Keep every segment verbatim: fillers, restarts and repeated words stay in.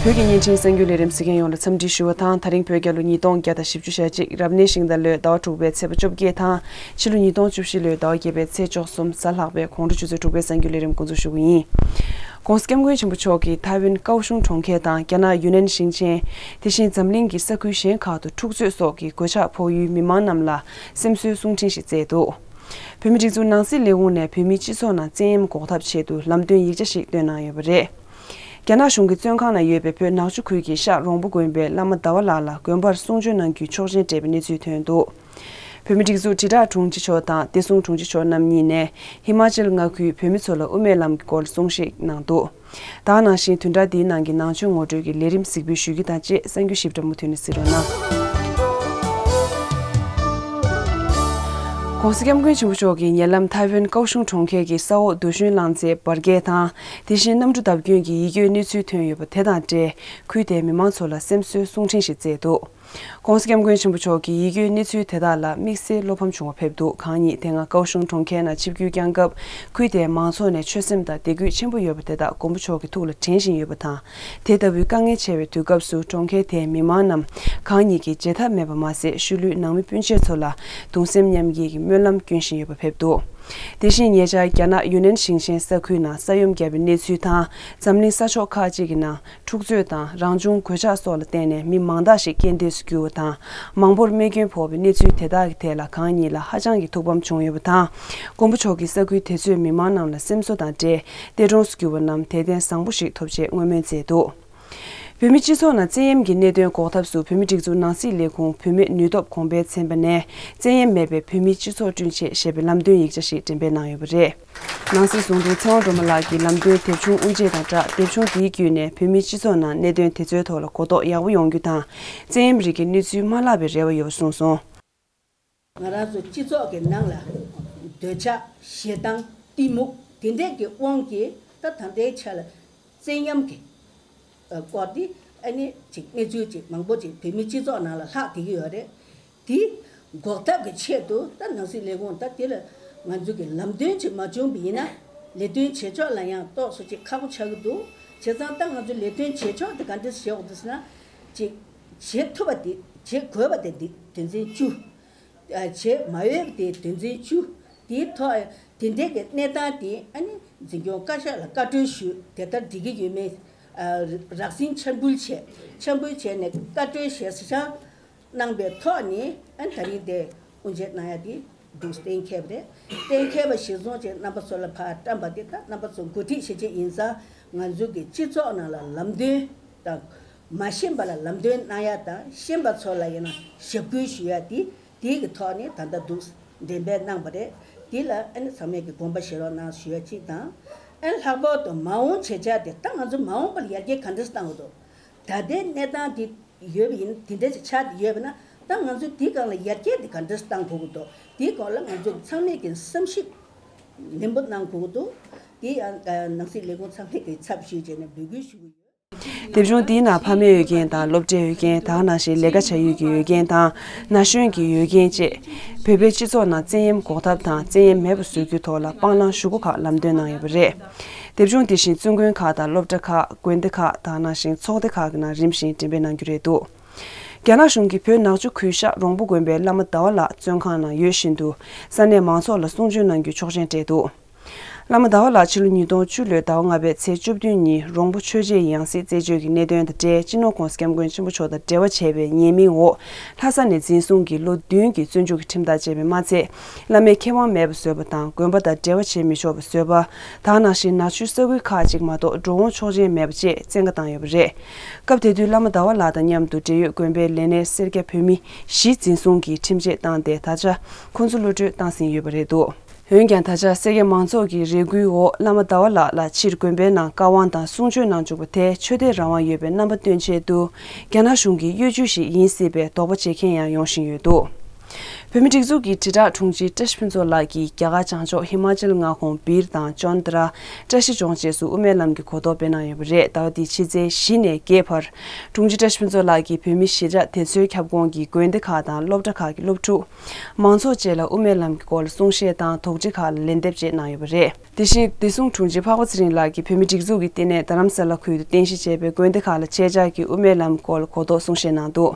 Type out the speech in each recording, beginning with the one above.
བོད་ཀྱི་བརྙན་འཕྲིན་གསར་འགྱུར་ལས་རིམ་གཟིགས་མཁན་ཡོངས་ལ་འཚམས་འདྲི་ཞུ་བ་དང་། ད་རིང་བོད་རྒྱལ་ལོ་ཉིས་སྟོང་བརྒྱ་དང་བཞི་བཅུ་ཞེ་གཅིག་རབ་གནས་ཤིང་རྟ་ལོའི་ཟླ་བ་དྲུག་པའི་ཚེས་པ་བཅོ་བརྒྱད་དང་། ཕྱི་ལོ་ཉིས་སྟོང་བཅུ་བཞི་ལོའི་ཟླ་བ་བརྒྱད་པའི་ཚེས་བཅུ་གསུམ་གཟའ་ལྷག་པའི་དགོང་དྲོ་ཆུ་ཚོད་དྲུག་པའི་གསར་འགྱུར་ལས་རིམ་འགོ་འཛུགས་ཞུ་གི་ཡིན། ྋགོང་ས་ྋསྐྱབས་མགོན་ཆེན་པོ་མཆོག་གིས་ཐའེ་ཝན་ཀའོ་ཤུང་གྲོང་ཁྱེར་དང་རྒྱ་ནག་ཡུན་ནན་ཞིང་ཆེན། དེ་བཞིན་འཛམ་གླིང་གི་ས་ཁུལ་གཞན་ཁག་ཏུ་འཁྲུག་རྩོད་སོགས་ཀྱི་གོད་ཆག་ཕོག་ཡུལ་མི་མང་རྣམས་ལ་སེམས་གསོའི་གསུང་འཕྲིན་ཞིག་བསྩལ་འདུག་བོད་མིའི་སྒྲིག་འཛུགས་ནང་སྲིད་ལས་ཁུངས་ནས་བོད་མིའི་སྤྱི་ཚོགས་ནང་བཙན་གཡེམ་འགོག་ཐབས་ཆེད་དུ་ལམ་སྟོན་ཡིག་ཆ་ཞིག་བཏོན་གནང་ཡོད་པ་རེད། རྒྱ་ནག་གཞུང་གི་བཙོན་ཁང་ན་ཡོད་པའི་བོད་ནག་ཆུ་ཁུལ་གྱི་ཤག་རོང་པོ་དགོན་པའི་བླ་མ་ཟླ་བ་ལགས་ལ་དགོན་པར་གསུང་ཆོས་གནང་རྒྱུའི་ཆོག་མཆན་སྤྲད་པའི་གནས་ཚུལ་ཐོན་འདུག་བོད་མིའི་སྒྲིག་འཛུགས་དྲིལ་བསྒྲགས་དྲུང་ཆེ་མཆོག་དང་བདེ་སྲུང་དྲུང་ཆེ་མཆོག་རྣམ་གཉིས་ནས་ཧི་མ་ཅལ་མངའ་ཁུལ་བོད་མི་ཚོ་ལ་དབུ་མའི་ལམ་གྱི་སྐོར་གསུང་བཤད་གནང་འདུག་ད་ག་ནང་བཞིན་བདུན་ཕྲག་འདིའི་ནང་གི་ནང་ཆོས་ངོ་སྤྲོད་ཀྱི་ལས་རིམ་གཟིགས་འབུལ་ཞུ་རྒྱུ་དང་བཅས་གསར་འགྱུར་ཞིབ་ཕྲ་མུ་མཐུད་ནས་གཟིགས་རོགས་གནང་། ྋགོང་ས་ྋསྐྱབས་མགོན་ཆེན་པོ་མཆོག་གིས་ཉེ་ལམ་ཐའེ་ཝན་ཀའོ་ཤུང་གྲོང་ཁྱེར་གྱི་ས་འོག་རྡོ་ཞུན་རླངས་རྫས་འབར་གས་དང་། དེ་བཞིན་གནམ་གྲུ་བརྡབ་སྐྱོན་གྱི་ཡིད་སྐྱོའི་གནས་ཚུལ་ཐོན་ཡོད་པ་དེ་དང་འབྲེལ། ཁུལ་དེའི་མི་མང་ཚོ་ལ་སེམས་གསོའི་གསུང་འཕྲིན་ཞིག་བསྩལ་འདུག ྋགོང་ས་ྋསྐྱབས་མགོན་ཆེན་པོ་མཆོག་གིས་ཡིད་སྐྱོའི་གནས་ཚུལ་དེ་དག་ལ་དམིགས་བསལ་བློ་ཕམ་བྱུང་བ་ཕེབས་འདུག་གང་ཉིད་དེ་སྔ་ཀའོ་ཤུང་གྲོང་ཁྱེར་ནང་ཆིབས་བསྒྱུར་བསྐྱངས་སྐབས། ཁུལ་དེའི་མང་ཚོགས་ནས་ཆོད་སེམས་དང་དད་གུས་ཆེན་པོ་ཡོད་པ་དེ་དག་མགོན་པོ་མཆོག་གི་ཐུགས་ལ་དྲན་བཞིན་ཡོད་པ་དང་། དེ་ལྟ་བུའི་དཀའ་ངལ་ཆེ་བའི་དུས་སྐབས་སུ་གྲོང་ཁྱེར་དེའི་མི་མང་རྣམས་གང་ཉིད་ཀྱིས་བརྗེད་ཐབས་མེད་པ་མ་ཟད། ཤུལ་ལུས་ནང་མི་སྤུན་མཆེད་ཚོ་ལ་གདུང་སེམས་མཉམ་སྐྱེད་ཀྱི་སྨོན་ལམ་སྐྱོན་བཞིན་ཡོད་པ་ཕེབས་འདུག་དེ་བཞིན་ཉེ་ཆར་རྒྱ་ནག་ཡུན་ནན་ཞིང་ཆེན་ས་ཁུལ་ནང་ས་ཡོམ་བརྒྱབ་པའི་གནས་ཚུལ་དང་། འཛམ་གླིང་ས་ཕྱོགས་ཁག་ཅིག་གི་ནང་འཁྲུག་རྩོད་དང་རང་བྱུང་གོད་ཆག་སོགས་ལ་བརྟེན་ནས་མི་མང་དག་ཞིག་རྐྱེན་འདས་སུ་གྱུར་བ་དང་། མང་པོར་རྨས་སྐྱོན་ཕོག་པའི་གནས་ཚུལ་དེ་དག་གི་ཐད་ལ་གང་ཉིད་ལ་ཧ་ཅང་གི་ཐུགས་ཕམ་བྱུང་ཡོད་པ་དང་། མགོན་པོ་མཆོག་གིས་ས་ཁུལ་དེ་ཚོའི་མི་མང་རྣམས་ལ་སེམས་གསོ་དང་འབྲེལ། འདས་གྲོངས་སུ་གྱུར་བ་རྣམས་དད་རྟེན་བཟང་པོ་ཞིག་ཐོབ་ཆེད་བསྔོ་སྨོན་མཛད་འདུག་བོད་མི་སྤྱི་ཚོགས་ནང་བཙན་གཡེམ་གྱི་གནད་དོན་འགོག་ཐབས་སུ་བོད་མིའི་སྒྲིག་འཛུགས་ནང་སྲིད་ལས་ཁུངས་བོད་མིའི་ནུས་སྟོབས་གོང་འཕེལ་ཚན་པ་ནས་བཙན་གཡེམ་མེད་པའི་བོད་མིའི་སྤྱི་ཚོགས་བསྐྲུན་ཆེད་ཞེས་པའི་ལམ་སྟོན་ཡིག་ཆ་ཞིག་འགྲེམས་སྤེལ་གནང་ཡོད་པ་རེད། ནང་སྲིད་ཟུང་དྲུང་ཚེ་དབང་སྒྲོལ་མ་ལགས་ཀྱིས་ལམ་སྟོན་དེབ་ཆུང་དབུ་འབྱེད་དང་སྦྲགས། དེབ་ཆུང་དེའི་བརྒྱུད་ནས་བོད་མིའི་སྤྱི་ཚོགས་ནང་གནད་དོན་དེ་ཚོའི་ཐོག་ལ་གོ་རྟོགས་ཡག་པོ་ཡོང་རྒྱུ་དང་། བཙན་གཡེམ་རིགས་ཀྱི་གནས་ཚུལ་མ་ལྷག་པའི་རེ་བ་ཡོད་པ་གསུངས་སོང་། ང་རང་ཚོ་སྤྱི་ཚོགས་ཀྱི་ནང་ལ་འདོད་ཆགས། ཞེ་སྡང་། གཏི་མུག་དེ་འདྲས་ཀྱི་དབང་གིས་ད་ད་ལྟའི་ཆ་ལ་བཙན་གཡེམ་གྱི་སྐོར་དེ་ཨ་ནི་ཅིག་གནས་ཚུལ་ཅིག་མང་པོ་ཅིག་བོད་མིའི་སྤྱི་ཚོགས་ནང་ལ་ལྷག་བསྡད་ཀྱི་ཡོད་རེད། དེ་འགོག་ཐབས་ཀྱི་ཆེད་དུ་ད་ནང་སྲིད་ལས་ཁུངས་ད་དེ་ལ་ང་ཚོ་གི་ལམ་སྟོན་ཅིག་མ་བྱུང་བ་ཡིན་ན། ལས་དོན་བྱེད་ཕྱོགས་ལ་ཡང་ཏོག་ཙམ་ཅིག་ཁག་པོ་ཆགས་ཀྱི་འདུག་བྱས་ཙང་ད་ང་ཚོ་ལས་དོན་བྱེད་ཕྱོགས་དེ་ག་འདྲས་བྱེད་དགོས་འདུག་ཟེར་ན། ཅིག་བྱེད་ཐུབ་པ་དེ། བྱེད་དགོས་པ་དེ་དེ་དོན་ཚན་བཅུ། བྱེད་མ་འོས་པ་དེ་དོན་ཚན་བཅུ། དེའི་ཐོག་དེ་འདྲའི་གི་གནས་སྟངས་དེ་ཨ་ནི་འཛིན་སྐྱོང་བཀའ་ཤག་ལ་བཀའ་འཁྲོལ་ཞུས། དེ་ལྟར་འགྲིག་གི་ཡོད་མེད་རགས་ཟིན་འཆར་འབུལ་བྱས། འཆར་འབུལ་བྱས་ནས་བཀའ་འཁྲོལ་ཞལ་བཞག་གནང་པའི་ཐོག་ནས་ཨ་ནི་ད་རིང་དེ་དབུ་འབྱེད་གནང་ཡ་དེ་འདུག་གཏན་འཁེལ་བ་རེད། གཏན་འཁེལ་བ་གཞིར་བཟུང་བྱས་རྣམ་པ་ཚོ་ལ་ཕར་བཀྲམ་པ་དེ་ད་རྣམ་པ་ཚོ་འགོ་ཁྲིད་བྱེད་ཀྱི་ཡིན་ཙང་། ང་ཚོ་གི་སྤྱི་ཚོགས་ནང་ལ་ལམ་སྟོན་དང་། མ་ཤེས་པ་ལ་ལམ་སྟོན་གནང་ཡ་དང་། ཤེས་པ་ཚོ་ལ་ཡིན་ན་ཞབས་སྐུལ་ཞུ་ཡ་དེ། དེའི་གི་ཐོག་ནས་ད་ལྟ་འདུག་འགྲེམས་སྤེལ་གནང་བ་རེད། དེ་ལ་ཨ་ནི་ཚང་མས་ཀྱི་དགོངས་པ་བཞེས་རོགས་གནང་ཞུ་ཡ་གཅིག་དང་། ཨ་ནི་ལྷག་པར་དུ་མ་འོངས་བྱེད་འཆར་དེ་ད་ང་ཚོ་མ་འོངས་པ་ལ་ཡར་རྒྱས་ག་འདྲས་བཏང་དགོས་འདུག་ད་ལྟའི་གནས་སྟངས་དེ་ཡོད་པ་ཡིན། དེ་འདྲ་ཞིག་ཆགས་ཡོད་པ་ན། ད་ང་ཚོ་དེའི་སྒང་ལ་ཡར་རྒྱས་དེ་ག་འདྲས་བཏང་དགོས་ཀྱི་འདུག་དེའི་སྐོར་ལ་ང་ཚོ་ཚང་མས་ཀྱི་བསམ་ཞིབ་ནན་པོ་གནང་དགོས་ཀྱི་འདུག་དེ་ཡང་ནང་སྲིད་ལས་ཁུངས་ཚང་མས་ཀྱི་ཚབ་ཞུས་བྱས་ནས་འབོད་སྐུལ་ཞུ་གི་ཡོད། དེབ་ཆུང་འདིའི་ནང་ཕ་མའི་འོས་འགན་དང་། སློབ་གྲྭའི་འོས་འགན། ད་ག་ནང་བཞིན་ལས་ཀ་བྱ་ཡུལ་གྱི་འོས་འགན་དང་། ན་གཞོན་གྱི་འོས་འགན་བཅས། བོད་པའི་སྤྱི་ཚོགས་ནང་བཙན་གཡེམ་འགོག་ཐབས་དང་། བཙན་གཡེམ་མེད་པ་བཟོ་རྒྱུའི་ཐོག་ལ་སྤང་བླང་ཞུ་སྒོ་ཁག་ལམ་སྟོན་གནང་ཡོད་པ་རེད། དེབ་ཆུང་དེ་བཞིན་བཙུན་དགོན་ཁག་དང་། སློབ་གྲྭ་ཁག་དགོན་སྡེ་ཁག་ད་ག་ནང་བཞིན་ཚོགས་སྡེ་ཁག་གི་ནང་རིམ་བཞིན་འགྲེམས་སྤེལ་གནང་རྒྱུ་རེད་འདུག་རྒྱ་ནག་གཞུང་གིས་བོད་ནག་ཆུ་ཁུལ་ཤག་རོང་པོ་དགོན་པའི་བླ་མ་ཟླ་བ་ལགས་བཙོན་ཁང་ནང་ཡོད་བཞིན་དུ། ས་གནས་མང་ཚོགས་ལ་གསུང་ཆོས་གནང་རྒྱུའི་ཆོག་མཆན་སྤྲད་འདུག་བླ་མ་ཟླ་བ་ལགས་ཕྱི་ལོ་ཉིས་སྟོང་བཅུ་ལོའི་ཟླ་བ་ལྔ་པའི་ཚེས་བཅུ་བདུན་ཉིན་རོང་པོ་ཆོས་རྗེའི་ཡང་སྲིད་རྩད་གཅོད་ཀྱི་གནད་དོན་དང་འབྲེལ། སྤྱི་ནོར་༧གོང་ས་༧སྐྱབས་མགོན་ཆེན་པོ་མཆོག་དང་འབྲེལ་བ་བྱས་པའི་ཉེས་མིང་འོག་ལྷ་ས་ནས་འཛིན་བཟུང་གིས་ལོ་བདུན་གྱི་བཙོན་འཇུག་གི་ཁྲིམས་ཐག་བཅད་པ་མ་ཚད། བླ་མའི་ཁེ་དབང་མེད་པ་བཟོས་པ་དང་། དགོན་པ་དང་འབྲེལ་བ་བྱེད་མི་ཆོག་པ་བཟོས་པ། ད་ག་ནང་བཞིན་ནག་ཆུའི་ས་ཁུལ་ཁག་ཅིག་མ་གཏོགས་འགྲོ་འོང་ཆོག་མཆན་མེད་པ་བཅས་བཙན་བཀའ་བཏང་ཡོད་པ་རེད། སྐབས་དེ་དུས་བླ་མ་ཟླ་བ་ལགས་དང་མཉམ་དུ་འབྲེལ་ཡོད་དགོན་པའི་ལས་སྣེ་སེར་སྐྱ་བོད་མི་བཞི་འཛིན་བཟུང་གིས་ཁྲིམས་ཆད་བཏང་སྟེ། ད་ཆ་ཁོང་ཚོ་གློད་གྲོལ་བཏང་ཟིན་ཡོད་པ་རེད་འདུག་འོན་ཀྱང་། ད་ཆ་སེར་སྐྱ་མང་ཚོགས་ཀྱི་རེ་སྐུལ་འོག་བླ་མ་ཟླ་བ་ལགས་ལ་ཕྱིར་དགོན་པའི་ནང་བཀའ་དབང་དང་གསུང་ཆོས་གནང་བཅུག་པ་དེ་ཆོས་དད་རང་དབང་ཡོད་པའི་རྣམ་པ་སྟོན་ཆེད་དུ། རྒྱ་ནག་གཞུང་གི་གཡོ་ཇུས་ཤིག་ཡིན་སྲིད་པའི་དོགས་པ་བྱེད་མཁན་ཡང་ཡོང་བཞིན་ཡོད་འདུག་བོད་མིའི་སྒྲིག་འཛུགས་ཀྱི་དྲིལ་བསྒྲགས་དྲུང་ཆེ་བཀྲ་ཤིས་ཕུན་ཚོགས་ལགས་ཀྱིས་རྒྱ་གར་བྱང་ཕྱོགས་ཧི་མ་ཅལ་མངའ་ཁོངས་བིར་དང་ཅོན་ཏ་ར། བཀྲ་ཤིས་ལྗོངས་བཅས་སུ་དབུ་མའི་ལམ་གྱི་གོ་རྟོགས་སྤེལ་གནང་ཡོད་པ་རེད། ཟླ་བ་འདིའི་ཕྱི་ཚེས་བཞི་ནས་བརྒྱད་བར། དྲུང་ཆེ་བཀྲ་ཤིས་ཕུན་ཚོགས་ལགས་ཀྱིས་བོད་མིའི་གཞིས་ཆགས་དེ་ཚོའི་ཁྱབ་ཁོངས་ཀྱི་དགོན་སྡེ་ཁག་དང་སློབ་གྲྭ་ཁག་གི་སློབ་ཕྲུག་མང་ཚོགས་བཅས་ལ་དབུ་མའི་ལམ་གྱི་སྐོར་ལ་གསུང་བཤད་དང་དོགས་འདྲི་ཁག་ལ་ལན་འདེབས་བཅས་གནང་ཡོད་པ་རེད། དེ་བཞིན་བདེ་སྲུང་དྲུང་ཆེ་འཕགས་པ་ཚེ་རིང་ལགས་ཀྱིས་བོད་མིའི་སྒྲིག་འཛུགས་ཀྱི་ལྟེ་གནས་རྡ་རམ་ས་ལ་ཁུལ་དུ་རྟེན་གཞི་བྱས་པའི་དགོན་སྡེ་ཁག་ལ་ཆེད་བཅར་གྱིས་དབུ་མའི་ལམ་སྐོར་ལ་གོ་རྟོགས་གསུང་བཤད་གནང་འདུག་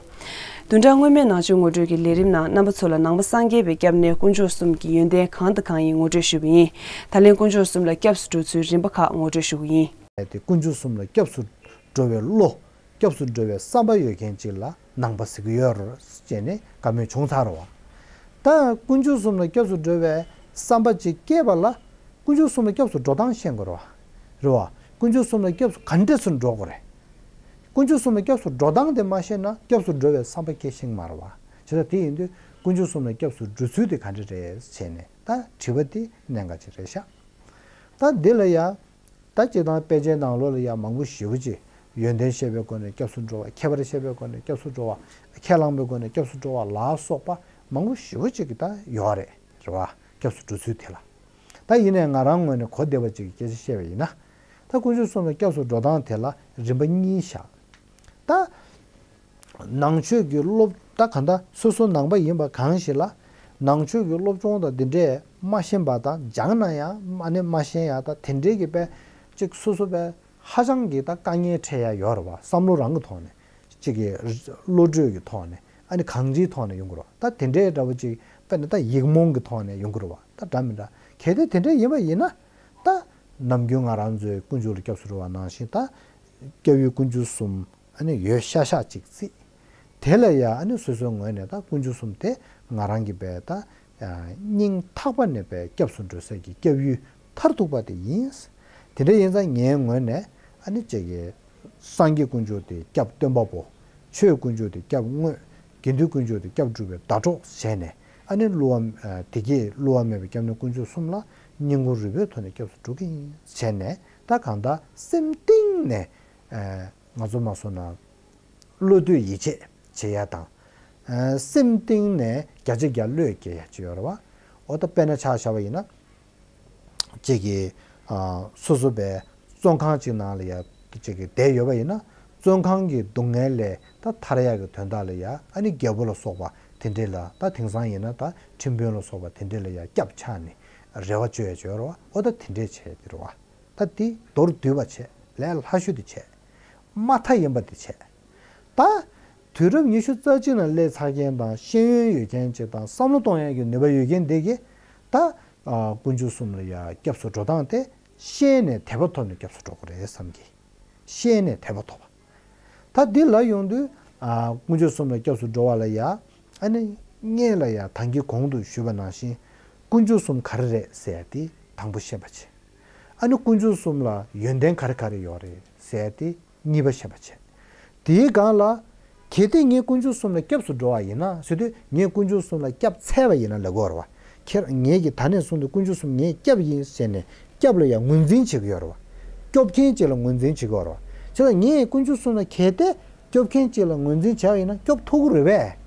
བདུན་ཕྲག་སྔོན་མའི་ནང་ཆོས་ངོ་སྤྲོད་ཀྱི་ལས་རིམ་ནང་རྣམ་པ་ཚོ་ལ་ནང་པ་སངས་རྒྱས་པའི་སྐྱབས་གནས་དཀོན་མཆོག་གསུམ་གྱི་ཡོན་ཏན་གང་དང་གང་ཡིན་ངོ་སྤྲོད་ཞུས་པ་ཡིན། ད་ལན་དཀོན་མཆོག་གསུམ་ལ་སྐྱབས་སུ་འགྲོ་ཚུལ་རིམ་པ་ཁག་ངོ་སྤྲོད་ཞུ་གི་ཡིན། དེ་དཀོན་མཆོག་གསུམ་ལ་སྐྱབས་སུ་འགྲོ་བའི་བློ། སྐྱབས་སུ་འགྲོ་བའི་བསམ་པ་ཡོད་མཁན་ཅིག་ལ་ནང་པ་ཟེར་གྱི་ཡོད་རེད་ཅེས་ནས་བཀའ་མོལ་བྱུང་ཚར་བ། ད་དཀོན་མཆོག་གསུམ་ལ་སྐྱབས་སུ་འགྲོ་བའི་བསམ་པ་ཅིག་སྐྱེས་པ་ལ་དཀོན་མཆོག་གསུམ་ལ་སྐྱབས་སུ་འགྲོ་སྟངས་ཤེས་དགོས་རེད་བ། རེད་བ། དཀོན་མཆོག་གསུམ་ལ་སྐྱབས་སུ་ག་འདྲས་སུ་འགྲོ་དགོས་རེད། དཀོན་མཆོག་གསུམ་ལ་སྐྱབས་སུ་འགྲོ་སྟངས་དེ་མ་ཤེས་ན་སྐྱབས་སུ་འགྲོ་བའི་བསམ་པ་སྐྱེ་ཤེས་མ་རེད་བ། བྱས་ཙང་དེ་ཡིན་དུས་དཀོན་མཆོག་གསུམ་ལ་སྐྱབས་སུ་འགྲོ་ཚུལ་དེ་ག་འདྲ་རེད་ཟེར་ནས་ད་དྲི་བ་དེ་གནད་འགག་ཅིག་རེད་ཤག་ད་འདི་ལ་ཡ། ད་སྤྱིར་བཏང་དཔེ་ཆའི་ནང་ལོགས་ལ་ཡ་མང་པོ་ཞེ་པོ་ཅིག་ཡོན་ཏན་བཤད་པའི་སྒོ་ནས་སྐྱབས་སུ་འགྲོ་བ། ཁྱད་པར་བཤད་པའི་སྒོ་ནས་སྐྱབས་སུ་འགྲོ་བ། ཁས་བླངས་པའི་སྒོ་ནས་སྐྱབས་སུ་འགྲོ་བ་ལ་སོགས་པ་མང་པོ་ཞེ་པོ་ཅིག་གི་ད་ཡོད་རེད། རེད་བ། སྐྱབས་སུ་འགྲོ་ཚུལ་དེ་ལ། ད་ཡིན་ནའི་ང་རང་ངོས་ནས་གོ་བདེ་བ་ཅིག་གི་སྐད་ཆ་བཤད་པ་ཡིན་ན། ད་དཀོན་མཆོག་གསུམ་ལ་སྐྱབས་སུ་འགྲོ་སྟངས་དེ་ལ་རིམ་པ་གཉིས་བཞག་ད། ནང་ཆོས་ཀྱི་སློབ་ད་གང་ལྟར་སོ་སོ་ནང་པ་ཡིན་པ་གང་ཞིག་ལ། ནང་ཆོས་ཀྱི་སློབ་སྦྱོང་དང་འདི་འདྲས་མ་ཤེས་པ་དང་སྦྱངས་ན་ཡང་ཨ་ནི་མ་ཤེས་ཡ་ད་དེ་འདྲས་ཀྱི་དཔེ་གཅིག་སོ་སོ་དཔེ་ཧ་ཅང་གི་ད་དཀའ་ངལ་འཕྲད་ཡ་ཡོད་རེད་བ། བསམ་བློ་རང་གི་ཐོག་ནས་གཅིག་གི་བློ་གྲོས་ཀྱི་ཐོག་ནས་ཨ་ནི་གང་ཅིའི་ཐོག་ནས་ཡོང་གི་རེད་བ། ད་དེ་འདྲས་འདྲ་བོ་གཅིག་དཔེར་ན་ད་ཡིག་རྨོངས་ཀྱི་ཐོག་ནས་ཡོང་གི་རེད་བ། ད་འདྲ་མི་འདྲ་གལ་ཏེ་དེ་འདྲས་ཡིན་པ་ཡིན་ན་ད་ནམ་རྒྱུན་ང་རང་ཚོའི་དཀོན་མཆོག་ལ་སྐྱབས་སུ་འགྲོ་བ་ནང་བཞིན་ད་སྐྱབས་ཡུལ་དཀོན་མཆོག་གསུམ། ཨ་ནི་ཡོད་ཤག་ཤག་ཅིག་བརྩིས། དེ་ལ་ཡ་ཨ་ནི་སོ་སོའི་ངོས་ནས་ད་དཀོན་མཆོག་གསུམ་དེ་ང་རང་གི་དཔེ་ད་སྙིང་ཐག་པ་ནས་དཔེ་སྐྱབས་སུ་འགྲོ་སའི་གི་སྐྱབས་ཡུལ་མཐར་ཐུག་པ་དེ་ཡིན། དེ་འདྲ་ཡིན་ཙང་ངའི་ངོས་ནས་ཨ་ནི་ཅིག་གི་སངས་རྒྱས་དཀོན་མཆོག་དེ་སྐྱབས་སྟོན་པ་པོ། ཆོས་དཀོན་མཆོག་དེ་སྐྱབས་དངོས། དགེ་འདུན་དཀོན་མཆོག་དེ་སྐྱབས་སྒྲུབ་པའི་ཟླ་གྲོགས་བྱས་ནས་ཨ་ནི་བསླུ་བ་དེ་གས་བསླུ་བ་མེད་པའི་སྐྱབས་གནས་དཀོན་མཆོག་གསུམ་ལ་སྙིང་ཁུང་རུས་པའི་ཐོག་ནས་སྐྱབས་སུ་འགྲོ་གི་ཡིན་བྱས་ནས་ད་གང་ལྟར་སེམས་གཏིང་ནས། ང་ཚོ་མ་སོང་ན། བློ་གཏོད་ཡིད་ཆེས་བྱེད་ཡ་དང་། སེམས་གཏིང་ནས་བརྒྱ་ཆ་བརྒྱ་བློས་འགེལ་ཡ་ཅིག་ཡོད་རེད་བ། འོ་ད་དཔེར་ན་ཆ་བཞག་པ་ཡིན་ན། ཅིག་གི་སོ་སོ་པའི་བཙོན་ཁང་ཅིག་ནང་ལ་ཡ་ཅིག་གི་བསྡད་ཡོད་པ་ཡིན་ན། བཙོན་ཁང་གི་སྡུག་བསྔལ་ལས་ད་ཐར་ཡ་གི་དོན་དག་ལ་ཡ་ཨ་ནི་རྒྱལ་པོ་ལ་སོགས་པ་དེ་འདྲས་ལ་ད་དེང་སང་ཡིན་ན་ད་ཁྲིམས་དཔོན་ལ་སོགས་པ་དེ་འདྲས་ལ་ཡ་སྐྱབས་ཆགས་ནས་རེ་བ་བཅོལ་ཡ་ཅིག་ཡོད་རེད་བ། འོ་ད་དེ་འདྲས་བྱས་ཏེ་རེད་བ། ད་དེ་མདོར་བསྡུས་པ་བྱས་ལས་སླ་ཤོས་དེ་བྱས། མ་མཐའ་ཡིན་པ་དེ་བྱས། ད། དུས་རབས་ཉི་ཤུ་རྩ་གཅིག་ནང་སླེབས་ཚར་མཁན་དང་ཤེས་ཡོན་ཡོད་མཁན་ཅིག་དང་བསམ་བློ་གཏོང་ཡག་གི་ནུས་པ་ཡོད་མཁན་དེ་གིས་ད། དཀོན་མཆོག་གསུམ་ལ་ཡ་སྐྱབས་སུ་འགྲོ་སྟངས་དེ་ཤེས་ནས་དད་པ་ཐོབ་ནས་སྐྱབས་སུ་འགྲོ་དགོས་རེད་བསམ་གི། ཤེས་ནས་དད་པ་ཐོབ་པ། ད་འདི་ལ་ཡོང་དུས། དཀོན་མཆོག་གསུམ་ལ་སྐྱབས་སུ་འགྲོ་བ་ལ་ཡ། ཨ་ནི། སྔོན་ལ་ཡ་ད་གིན་གོང་དུ་ཞུས་པ་ནང་བཞིན། དཀོན་མཆོག་གསུམ་ག་རེ་རེད་ཟེར་ཡ་དེ་དང་པོ་ཤེས་པ་བྱས། ཨ་ནི་དཀོན་མཆོག་གསུམ་ལ་ཡོན་ཏན་ག་རེ་ག་རེ་ཡོད་རེད་ཟེར་ཡ་དེ་གཉིས་པ་ཤེས་པ་བྱས། དེའི་སྒང་ལ། གལ་ཏེ་ངས་དཀོན་མཆོག་གསུམ་ལ་སྐྱབས་སུ་འགྲོ་བ་ཡིན་ན་ཟེར་དུས་ངས་དཀོན་མཆོག་གསུམ་ལ་སྐྱབས་འཚལ་བ་ཡིན་ན་ལབ་དགོས་རེད་བ། ཁྱེད་ངས་ཀྱི་ད་ནས་བཟུང་སྟེ་དཀོན་མཆོག་གསུམ་ངས་སྐྱབས་ཡིན་ཟེར་ནས་སྐྱབས་ལ་ཡང་ངོས་འཛིན་བྱེད་ཀྱི་ཡོད་རེད་བ། སྐྱོབ་མཁན་ཅིག་ལ་ངོས་འཛིན་བྱེད་ཀྱི་ཡོད་རེད་བ། བྱས་ཙང་ངས་དཀོན་མཆོག་གསུམ་ལ་གལ་ཏེ་སྐྱོབ་མཁན་ཅིག་ལ་ངོས་འཛིན་བྱས་པ་ཡིན་ན་སྐྱོབ་ཐུབ་ཀྱི་རེད་པས།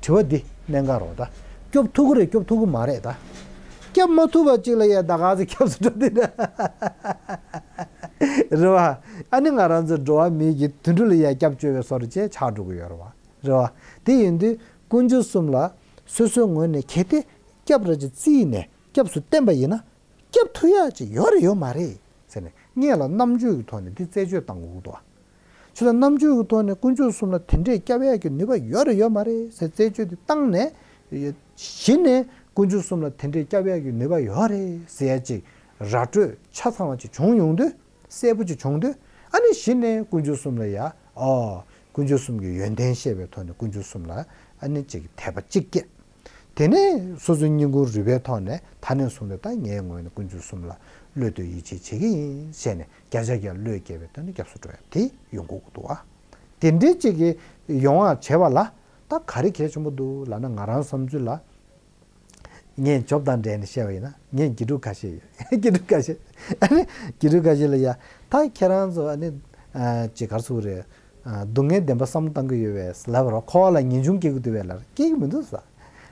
དྲི་བ་འདི་གནད་འགག་རེད་ད། སྐྱོབ་ཐུབ་ཀྱི་རེད་སྐྱོབ་ཐུབ་ཀྱི་མ་རེད་ད། སྐྱོབ་མ་ཐུབ་པ་ཅིག་ལ་ཡ་ད་ག་ཚོད་སྐྱབས་སུ་འགྲོ་འདི་འདྲ། རེད་བ། ཨ་ནི་ང་རང་ཚོ་འགྲོ་བ་མིའི་གི་དུད་འགྲོ་ལ་ཡ་སྐྱབས་བཅོལ་བའི་བཟོ་འདྲ་ཅིག་ཆགས་འགྲོ་གི་ཡོད་རེད་བ། རེད་བ། དེ་ཡིན་དུས་དཀོན་མཆོག་གསུམ་ལ་སོ་སོའི་ངོས་ནས་གལ་ཏེ་སྐྱབས་ར་ཅིག་བརྩིས་ནས་སྐྱབས་སུ་བསྟེན་པ་ཡིན་ན། སྐྱབས་ཐུབ་ཡག་ཅིག་ཡོད་རེད་ཡོད་མ་རེད་ཟེར་ནས་སྔོན་ལ་རྣམ་དཔྱོད་ཀྱི་ཐོག་ནས་འདི་རྩད་གཅོད་བཏང་དགོས་ཀྱི་འདུག་བ། ཁྱོད་ལ་རྣམ་དཔྱོད་ཀྱི་ཐོག་ནས་དཀོན་མཆོག་གསུམ་ལ་དེ་འདྲས་སྐྱབས་ཡག་གི་ནུས་པ་ཡོད་རེད་ཡོད་མ་རེད་ཟེར་རྩད་གཅོད་འདི་བཏང་ནས། གཞི་ནས་དཀོན་མཆོག་གསུམ་ལ་དེ་འདྲས་སྐྱབས་ཡག་གི་ནུས་པ་ཡོད་རེད་ཟེར་ཡག་ཅིག་ར་སྤྲོད་ཆ་ཚང་བ་ཅིག་བྱུང་ཡོང་དུས། གསལ་པོ་ཅིག་བྱུང་དུས། ཨ་ནི་གཞི་ནས་དཀོན་མཆོག་གསུམ་ལ་ཡ། ཨོ། དཀོན་མཆོག་གསུམ་གྱི་ཡོན་ཏན་ཤེས་པའི་ཐོག་ནས་དཀོན་མཆོག་གསུམ་ལ་ཨ་ནི་ཅིག་དད་པ་གཅིག་སྐྱེས། དེ་ནས་སོ་སོའི་སྙིང་ཁུང་རུས་པའི་ཐོག་ནས་ད་ནས་བཟུང་སྟེ་ད་ངའི་ངོས་ནས་དཀོན་མཆོག་གསུམ་ལ་བློ་གཏད་ཡིད་ཆེས་བྱེད་ཀྱི་ཡིན་ཞེས་ནས་བརྒྱ་ཆ་བརྒྱ་བློས་འགེལ་བའི་ཐོག་ནས་སྐྱབས་སུ་འགྲོ་ཡ་དེ་ཡོང་གི་འདུག་བ། དེ་འདྲའི་ཅིག་གི་ཡོང་བ་བྱེད་པ་ལ་ད་ག་རེ་གལ་ཆེན་པོ་འདུག་ལབ་ན་ང་རང་བསམ་ཚུལ་ལ། ངས་ཇོབ་དང་འབྲེལ་ནས་བཤད་པ་ཡིན་ན་ངས་དགེ་ཕྲུག་ཁ་ཤས་ཡོད། དགེ་ཕྲུག་ཁ་ཤས། ཨ་ནི་དགེ་ཕྲུག་ཁ་ཤས་ལ་ཡ། ད་ཁྱེད་རང་ཚོ་ཨ་ནི་ཅི་གར་ཚུགས་རེད། སྡུག་བསྔལ་བདེན་པ་བསམ་བློ་གཏང་གི་ཡོད་པས་ལབ་རོགས། འཁོར་བ་ལ་ངེས་འབྱུང་སྐྱེ་གི་འདུག་པས་ལབ། སྐྱེ་གི་མི་འདུག་ས།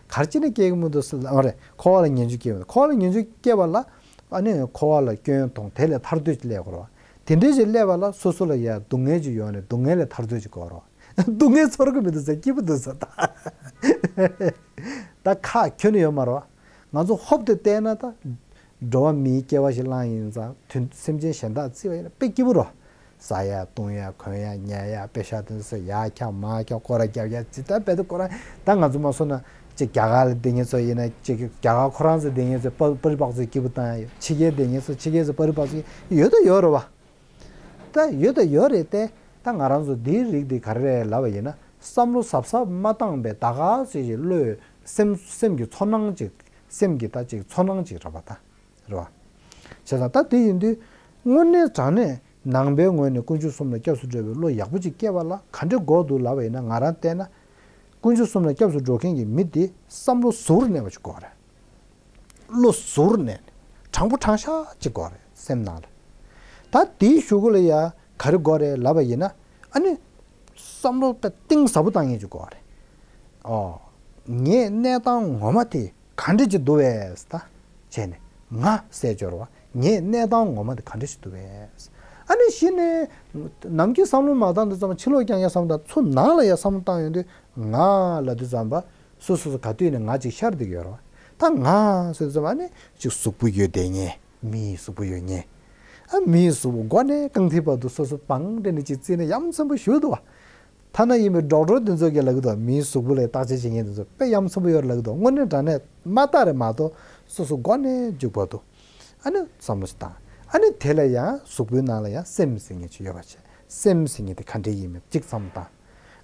ག་རེ་བྱས་ནས་སྐྱེ་གི་མི་འདུག་ཟེར་ལབ་པ་རེད། འཁོར་བ་ལ་ངེས་འབྱུང་སྐྱེ་བ། འཁོར་བ་ལ་ངེས་འབྱུང་སྐྱེ་བ་ལ་ཨ་ནི་འཁོར་བ་ལ་སྐྱོན་མཐོང་། དེ་ལས་ཐར་འདོད་ཀྱི་སླད་དགོས་རེད་བ། དེ་འདྲ་ཞིག་སླེབས་པ་ལ་སོ་སོ་ལ་ཡ་སྡུག་བསྔལ་ཅིག་ཡོང་ནས་སྡུག་བསྔལ་ལས་ཐར་འདོད་ཅིག་དགོས་རེད་བ། སྡུག་བསྔལ་ཚོར་གི་མི་འདུག་ཟེར། སྐྱིད་པོ་འདུག་ཟེར་ད། ད་ཁག་ཁྱོན་ནས་ཡོད་མ་རེད་བ། ང་ཚོ་ཧོབ་ཏེ་བལྟས་ན་ད། འགྲོ་བ་མིའི་སྐྱེ་བ་ཞིག་བླངས་ཡིན་ཙང་དུས་སེམས་ཅན་གཞན་དག་བརྩི་བ་ཡིན་ན་དཔེ་སྐྱིད་པོ་རེད། ཟ་ཡ་བཏུང་ཡ་གོན་ཡ་ཉལ་ཡ་དཔེ་ཤ་དེ་ཚོ་ཡར་འཁྱག་མར་འཁྱག་སྐོར་ར་རྒྱབ་ཡ་ཇི་ལྟར་དཔེ་དེ་སྐོར་ར། ད་ང་ཚོ་མ་སོང་ན་ཅིག་རྒྱ་གར་ལ་བསྡད་མཁན་ཚོ་ཡིན་ན་ཅིག་རྒྱ་གར་ཁོ་རང་ཚོ་བསྡད་མཁན་ཚོ་པ་པ་རི་པག་ཚོ་སྐྱིད་པོ་བཏང་ཡ་ཡོད། ཕྱི་རྒྱལ་བསྡད་མཁན་ཚོ་ཕྱི་རྒྱལ་ཚོ་པ་རི་པག་ཚོ་ཡོད་ད་ཡོད་རེད་བ། ད་ཡོད་ད་ཡོད་རེད་དེ། ད་ང་རང་ཚོ་འདིའི་རིགས་འདི་ག་རེ་རེད་ལབ་པ་ཡིན་ན་བསམ་བློ་གཟབ་གཟབ་མ་བཏང་པའི་ད་ག་ཚོད་ཅིག་བློས་སེམས་སེམས་ཀྱི་ཚོར་སྣང་ཅིག་སེམས་ཀྱི་ད་ཅིག་ཚོར་སྣང་ཅིག་རེད་པ་ད། རེད་བ། བྱས་ཙང་ད་དེ་ཡིན་དུས་དངོས་གནས་དྲང་གནས་ནང་པའི་ངོས་ནས་དཀོན་མཆོག་གསུམ་ལ་སྐྱབས་སུ་འགྲོ་བའི་བློ་ཡག་པོ་ཅིག་སྐྱེ་བ་ལ་ག་འདྲ་དགོས་འདུག་ལབ་པ་ཡིན་ན་ང་རང་བལྟས་ན། དཀོན་མཆོག་གསུམ་ལ་སྐྱབས་སུ་འགྲོ་མཁན་གྱི་མི་དེ་བསམ་བློ་གཟུར་གནས་པ་ཅིག་དགོས་རེད། བློ་གཟུར་གནས་ནས་དྲང་པོ་དྲང་བཞག་ཅིག་དགོས་རེད་སེམས་ནང་ལ། ད་དེའི་གཞུག་གུ་ལ་ཡ་ག་རེ་དགོས་རེད་ལབ་པ་ཡིན་ན་ཨ་ནི་བསམ་བློ་ད་གཏིང་ཟབ་པོ་བཏང་མཁན་ཅིག་དགོས་རེད། ཨོ། ངའི་གནས་སྟངས་ངོ་མ་དེ་ག་འདྲ་ཅིག་འདུག་བས་ད་བྱས་ནས་ང་ཟེར་སྦྱོར་བ་ངའི་གནས་སྟངས་ངོ་མ་དེ་ག་འདྲ་ཅིག་འདུག་བས། ཨ་ནི་གཞི་ནས་ནམ་རྒྱུན་བསམ་བློ་མ་བཏང་དུས་ཙམ་པ་ཕྱི་ལོགས་རྐྱང་རྐྱང་བསམ་བློ་བཏང་ཚུར་ནང་ལ་ཡ་བསམ་བློ་བཏང་ཡོང་དུས་ང་ལབ་དུས་ཙམ་པ། སོ་སོ་སོ་ག་དུས་ནས་ང་ཅིག་ཤར་བསྡད་ཀྱི་ཡོད་རེད་བ། ད་ང་ཟེར་ཙམ་ཨ་ནི་ཅིག་གཟུགས་པོ་ཡོད་བསྡད་མཁན། མིའི་གཟུགས་པོ་ཡོད་མཁན། ཨ་མིའི་གཟུགས་པོ་མགོ་ནས་རྐང་མཐིལ་བར་དུ་སོ་སོ་བང་སྒྲིག་ནས་ཅིག་བརྩིས་ན་ཡ་མཚན་པོ་ཞེ་པོ་འདུག་བ། ཐ་ན་ཡིན་པའི་ཌོག་ཊར་དེ་ཚོ་གིས་ལབ་ཀྱི་འདུག་མིའི་གཟུགས་པོ་ལ་བརྟག་དཔྱད་བྱེད་མཁན་དེ་ཚོ་དཔེ་ཡ་མཚན་པོ་ཡོད་རེད་ལབ་ཀྱི་འདུག་དངོས་གནས་དྲང་གནས་མ་བརྟག་རེད་མ་གཏོགས་སོ་སོ་མགོ་ནས་མཇུག་བར་དུ། ཨ་ནི་བསམ་བློ་ཞིག་བཏང་། ཨ་ནི་དེ་ལ་ཡང་གཟུགས་པོའི་ནང་ལ་ཡང་སེམས་ཟེར་མཁན་ཅིག་ཡོད་པ་བྱས། སེམས་ཟེར་མཁན་དེ་ག་འདྲ་ཡིན་མིན་ཅིག་བསམ་བློ་བཏང་།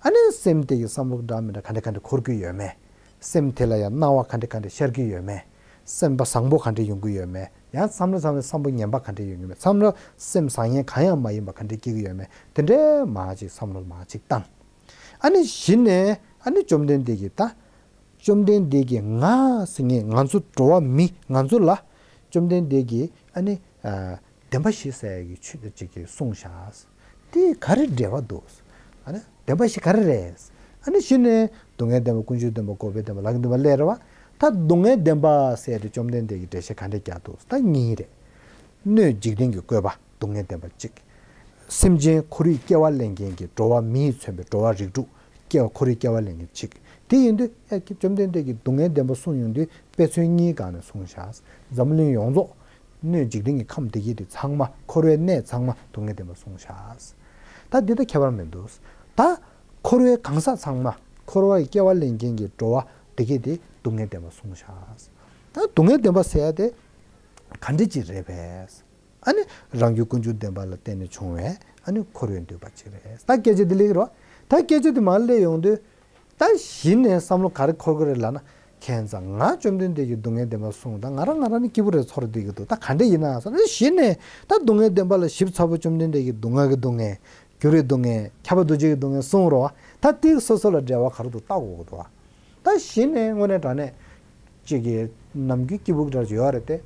ཨ་ནི་སེམས་དེ་གི་བསམ་བློ་འདྲ་མི་འདྲ་ག་འདྲ་ག་འདྲ་འཁོར་གྱི་ཡོད་མེད། སེམས་དེ་ལ་ཡང་སྣང་བ་ག་འདྲ་ག་འདྲ་ཤར་གྱི་ཡོད་མེད། སེམས་པ་བཟང་པོ་ག་འདྲ་ཡོང་གི་ཡོད་མེད། ཡང་བསམ་བློ་བསམ་བློ་བསམ་པ་ངན་པ་ག་འདྲ་ཡོང་གི་མེད། བསམ་བློ་སེམས་བཟང་ངན་གང་ཡང་མ་ཡིན་པ་ག་འདྲ་སྐྱེ་གི་ཡོད་མེད། དེ་འདྲའི་མར་ཅིག་བསམ་བློ་མར་ཅིག་བཏང་། ཨ་ནི་གཞི་ནས་ཨ་ནི་བཅོམ་ལྡན་འདས་ཀྱིས་ད། བཅོམ་ལྡན་འདས་ཀྱིས་ང་ཟེར་མཁན་ང་ཚོ་འགྲོ་བ་མི་ང་ཚོ་ལ་བཅོམ་ལྡན་འདས་ཀྱིས་ཨ་ནི། བདེན་པ་བཞི་ཟེར་ཡག་གི་ཆོས་ཅིག་གིས་གསུངས་བཞག་དེ་ག་རེ་འབྲེལ་བ་འདུག་ཨ་ནི་བདེན་པ་བཞི་ག་རེ་རེད། ཨ་ནི་གཞི་ནས་སྡུག་བསྔལ་བདེན་པ་ཀུན་འབྱུང་བདེན་པ་འགོག་པའི་བདེན་པ་ལམ་གྱི་བདེན་པ་སླད་རེད་བ། ད་སྡུག་བསྔལ་བདེན་པ་ཟེར་ཏེ་བཅོམ་ལྡན་འདས་ཀྱིས་འགྲེལ་བཤད་ག་འདྲས་རྒྱག་འདུག་ད་གཉིས་རེད། སྣོད་འཇིག་རྟེན་གྱི་བཀོད་པ་སྡུག་བསྔལ་བདེན་པ་གཅིག་སེམས་ཅན་འཁོར་བའི་སྐྱེ་བ་ལེན་མཁན་གྱི་འགྲོ་བ་མིས་མཚོན་པའི་འགྲོ་བ་རིགས་དྲུག་སྐྱེ་བ་འཁོར་བའི་སྐྱེ་བ་ལེན་མཁན་གཅིག་དེ་ཡིན་དུས་ཨེ་བཅོམ་ལྡན་འདས་ཀྱིས་སྡུག་བསྔལ་བདེན་པ་གསུངས་ཡོང་དུས་དཔེ་མཚོན་གཉིས་སྒང་ནས་གསུངས་བཞག་འཛམ་གླིང་ཡོངས་རྫོགས། སྣོད་འཇིག་རྟེན་གྱི་ཁམས་འདི་གས་དེ་ཚང་མ་འཁོར་བའི་གནས་ཚང་མ་སྡུག་བསྔལ་བདེན་པ་གསུངས་བཞག་ད་འདི་ད་ཁྱད་པར་མི་འདུག་ད་འཁོར་བའི་གང་ཟག་ཚང་མ་འཁོར་བའི་སྐྱེ་བ་ལེན་མཁན་གྱི་འགྲོ་བ་འདི་གས་དེ་སྡུག་བསྔལ་བདེན་པ་གསུངས་བཞག་ད་སྡུག་བསྔལ་བདེན་པ་ཟེར་ཡ་དེ་ག་འདྲ་ཅིག་རེད་པས། ཨ་ནི་རང་རྒྱུད་ཀུན་འབྱུང་བདེན་པ་ལ་བརྟེན་ནས་བྱུང་བའི་ཨ་ནི་འཁོར་བའི་འདུས་པ་ཅིག་རེད། ད་སྐད་ཆ་འདི་ལེགས་རོ། ད་སྐད་ཆ་འདི་མར་སླེབས་ཡོང་དུས། ད་གཞི་ནས་བསམ་བློ་ག་རེ་འཁོར་གི་རེད་ལབ་ན། ཁྱེད་ཚང་ང་བཅོམ་ལྡན་འདས་ཀྱིས་སྡུག་བསྔལ་བདེན་པ་གསུངས་ད་ང་རང་ང་རང་ནི་སྐྱིད་པོ་རེད་ཚོར་བསྡད་ཀྱི་འདུག་ད་ག་འདྲ་ཡིན་ན་ཟེར་ན་གཞི་ནས་ད་སྡུག་བསྔལ་བདེན་པ་ལ་ཞིབ་ཚགས་པོ་བཅོམ་ལྡན་འདས་ཀྱིས་སྡུག་བསྔལ་གྱི་སྡུག་བསྔལ། འགྱུར་བའི་སྡུག་བསྔལ། ཁྱབ་པ་འདུ་བྱེད་ཀྱི་སྡུག་བསྔལ་གསུངས་རོ། ད་དེ་སོ་སོ་ལ་འབྲེལ་བ་ག་རེ་འདུག་བལྟ་དགོས་ཀྱི་འདུག་ད་གཞི་ནས་དངོས་གནས་དྲང་གནས། གཅིག་གིས་ནམ་རྒྱུན་སྐྱིད་པོ་འདྲ་ཅིག་ཡོད་རེད་དེ།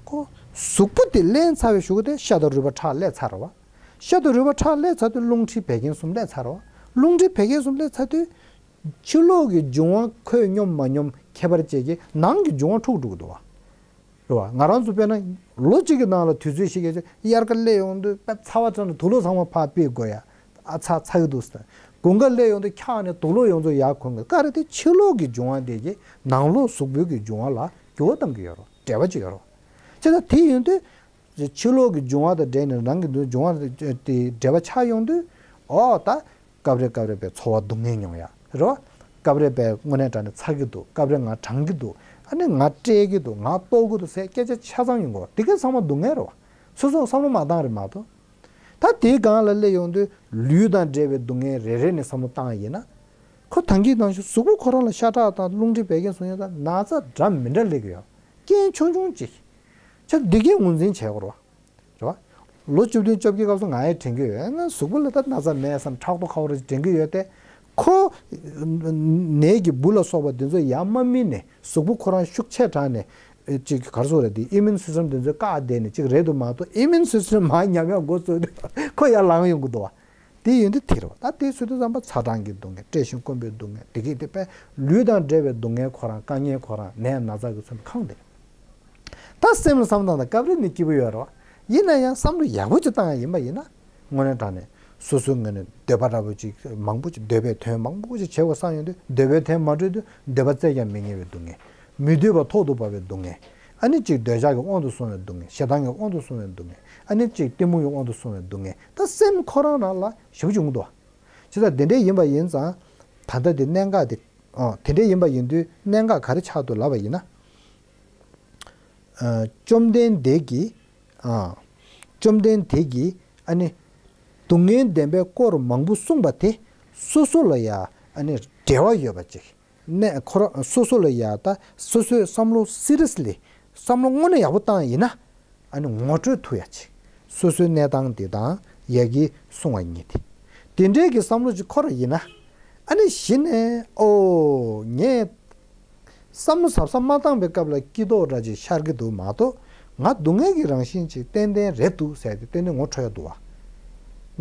ཁོ། གཟུགས་པོ་དེ་ལེན་ཚར་བའི་གཞུག་གུ་དེ་ཤ་དང་རུས་པ་ཁྲག་ལས་ཚར་རེད་བ། ཤ་དང་རུས་པ་ཁྲག་ལས་ཚར་དུས་རླུང་མཁྲིས་བད་ཀན་གསུམ་ལས་ཚར་རེད་བ། རླུང་མཁྲིས་བད་ཀན་གསུམ་ལས་ཚར་དུས། ཕྱི་ལོགས་ཀྱི་འབྱུང་བ་ཁོས་སྙོམས་མ་སྙོམས་ཁྱད་པར་བཅས་ཀྱི་ནང་གི་འབྱུང་བ་འཁྲུགས་འགྲོ་གི་འདུག་བ། རེད་བ། ང་རང་ཚོ་དཔེར་ན་ལོ་གཅིག་གི་ནང་ལ་དུས་ཚོད་ཞིག་གི་དབྱར་ཁ་སླེབས་ཡོང་དུས་དཔེ་ཚ་བ་ཚ་ན་དུག་ལོག་ཚང་མ་ཕར་ཕུད་དགོས་ཡ། ཨ་ཚ་ཚ་གི་འདུག་ཟེར། དགུན་ཁ་སླེབས་ཡོང་དུས་འཁྱག་ནས་དུག་ལོག་ཡོངས་རྫོགས་ཡར་གོན་དགོས། ག་རེ་དེ་ཕྱི་ལོགས་ཀྱི་འབྱུང་བ་དེ་གིས་ནང་ལོགས་གཟུགས་པོའི་གི་འབྱུང་བ་ལ་འགྱུར་བ་གཏང་གི་ཡོད་རེད། འབྲེལ་བ་ཅིག་ཡོད་རེད། བྱས་ཙང་དེ་ཡིན་དུས། ཕྱི་ལོགས་ཀྱི་འབྱུང་བ་དང་འབྲེལ་ནས་ནང་གི་འབྱུང་བ་དེ་འབྲེལ་བ་ཆགས་ཡོང་དུས། ཨོ་ད། སྐབས་རེ་སྐབས་རེ་བའི་ཚོར་བ་སྡུག་བསྔལ་མྱོང་ཡ། རེད་བ། སྐབས་རེ་བའི་དངོས་གནས་དྲང་གནས་ཚ་གི་འདུག་སྐབས་རེ་ང་གྲང་གི་འདུག་ཨ་ནི་ང་བཀྲེས་ཀྱི་འདུག་ང་ལྟོགས་ཀྱི་འདུག་ཟེར་སྐད་ཆ་ཆ་ཚང་ཡོང་གི་རེད་བ། དེ་ག་ཚང་མ་སྡུག་བསྔལ་རེད་བ། སོ་སོ་བསམ་བློ་མ་བཏང་རེད་མ་གཏོགས། ད་དེའི་སྒང་ལ་སླེབས་ཡོང་དུས་ལུས་དང་འབྲེལ་བའི་སྡུག་བསྔལ་རེ་རེ་ནས་བསམ་བློ་བཏང་ཡིན་ན། ཁོ་ད་གིན་ནང་བཞིན་གཟུགས་པོ་ཁོ་རང་ལ་ཤ་ཁྲག་དང་རླུང་མཁྲིས་བད་ཀན་གསུམ་ཡོད་ཙང་ན་ཚ་འདྲ་མི་འདྲ་སླེབས་ཀྱི་ཡོད། རྐྱེན་ཆུང་ཆུང་ཅིག་ཆ་འདི་གའི་ངོས་འཛིན་བྱེད་དགོས་རེད་བ། རེད་བ། ལོ་བཅུ་བདུན་བཅོ་བརྒྱད་སྐབས་སུ་ང་ཡང་དྲན་གྱི་ཡོད། ང་གཟུགས་པོ་ལ་ད་ན་ཚ་མེད་བསམ་ཕྲག་དོག་ཁ་བོ་རེ་དྲན་གྱི་ཡོད་དེ། ཁོ་ནད་ཀྱི་འབུ་ལ་སོགས་པ་འདི་ཚོ་ཡར་མ་སྨིན་ནས་གཟུགས་པོ་ཁོ་རང་ཤུགས་ཆེ་དྲགས་ནས། ཨེ་ཅིག་ག་རེ་ཟེར་དགོས་རེད་དེ་ཨི་མིའུན་སི་སི་ཊམ་དེ་ཚོས་བཀག་བསྡད་ནས་ཅིག་རེད་འདུག་མ་གཏོགས་ཨི་མིའུན་སི་སི་ཊམ་མར་ཉམས་ཡག་འགོ་བཙུགས་དུས་ཁོ་ཡར་ལངས་ཡོང་གི་འདུག་བ། དེ་ཡིན་དུས་དེ་རེད་བ། ད་དེ་ཟེར་དུས་ཙམ་པ་ཚ་གྲང་གི་སྡུག་བསྔལ། བཀྲེས་ཤིང་སྐོམ་པའི་སྡུག་བསྔལ། དེ་གས་དེ་དཔེ་ལུས་དང་འབྲེལ་བའི་སྡུག་བསྔལ་ཁོ་རང་། དཀའ་ངལ་ཁོ་རང་། ནད་ན་ཚ་གིས་མཚོན་པའི་ཁམས་དེ་རེད། ད་སེམས་ལ་བསམ་བཏང་དང་། སྐབས་རེ་ནི་སྐྱིད་པོ་ཡོད་རེད་བ། ཡིན་ན་ཡང་བསམ་བློ་ཡག་པོ་ཅིག་བཏང་ཡ་ཡིན་པ་ཡིན་ན། དངོས་གནས་དྲང་གནས་སོ་སོའི་ངོས་ནས་འདོད་པ་འདྲ་པོ་ཅིག་མང་པོ་ཅིག་འདོད་པའི་དོན་མང་པོ་ཅིག་བྱེད་དགོས་བསམ་ཡོང་དུས། འདོད་པའི་དོན་མ་འགྲུབ་དུས་འདོད་པ་བཙལ་ཀྱང་མི་རྙེད་པའི་སྡུག་བསྔལ། མི་འདོད་པ་ཐོག་ཏུ་བབས་པའི་སྡུག་བསྔལ། ཨ་ནི་ཅིག་འདོད་ཆགས་ཀྱི་དབང་དུ་སོང་བའི་སྡུག་བསྔལ། ཞེ་སྡང་གི་དབང་དུ་སོང་བའི་སྡུག་བསྔལ། ཨ་ནི་ཅིག་གཏི་མུག་གི་དབང་དུ་སོང་བའི་སྡུག་བསྔལ། ད་སེམས་ཁོ་རང་རང་ལ་ཞེ་པོ་ཅིག་འོང་འདུག་བ། བྱས་ཙང་དེ་འདྲ་ཡིན་པ་ཡིན་ཙང་། ད་ལྟ་དེ་གནད་འགག་དེ། ཨ། དེ་འདྲ་ཡིན་པ་ཡིན་དུས་གནད་འགག་ག་རེ་ཆགས་འདུག་ལབ་པ་ཡིན་ན། ཨ། བཅོམ་ལྡན་འདས་ཀྱིས། ཨ། བཅོམ་ལྡན་འདས་ཀྱིས་ཨ་ནི་སྡུག་བསྔལ་བདེན་པའི་སྐོར་མང་པོ་གསུངས་པ་དེ་སོ་སོ་ལ་ཡ་ཨ་ནི་འབྲེལ་བ་ཡོད་པ་ཅིག་ནས། ཁོ་རང་སོ་སོ་ལ་ཡ། ད་སོ་སོའི་བསམ་བློ་སི་རི་ཡས་ལི། བསམ་བློ་དངོས་གནས་ཡག་པོ་བཏང་ཡིན་ན། ཨ་ནི་ངོ་སྤྲོད་ཐུབ་ཡ་ཅིག་སོ་སོའི་གནས་སྟངས་དེ་དང་ཡ་གི་གསུང་བ་གཉིས་དེ། དེ་འདྲའི་གི་བསམ་བློ་ཅིག་འཁོར་བ་ཡིན་ན། ཨ་ནི་གཞི་ནས། ཨོ། ངས་བསམ་བློ་གཟབ་གཟབ་མ་བཏང་པའི་སྐབས་ལ་སྐྱིད་མདོག་འདྲ་ཅིག་ཤར་གྱི་འདུག་མ་གཏོགས། ང་སྡུག་བསྔལ་གྱི་རང་བཞིན་ཅིག་ཏན་ཏན་རེད་འདུག་ཟེར་ཏེ་ཏན་ཏན་ངོ་འཕྲོད་ཡ་འདུག་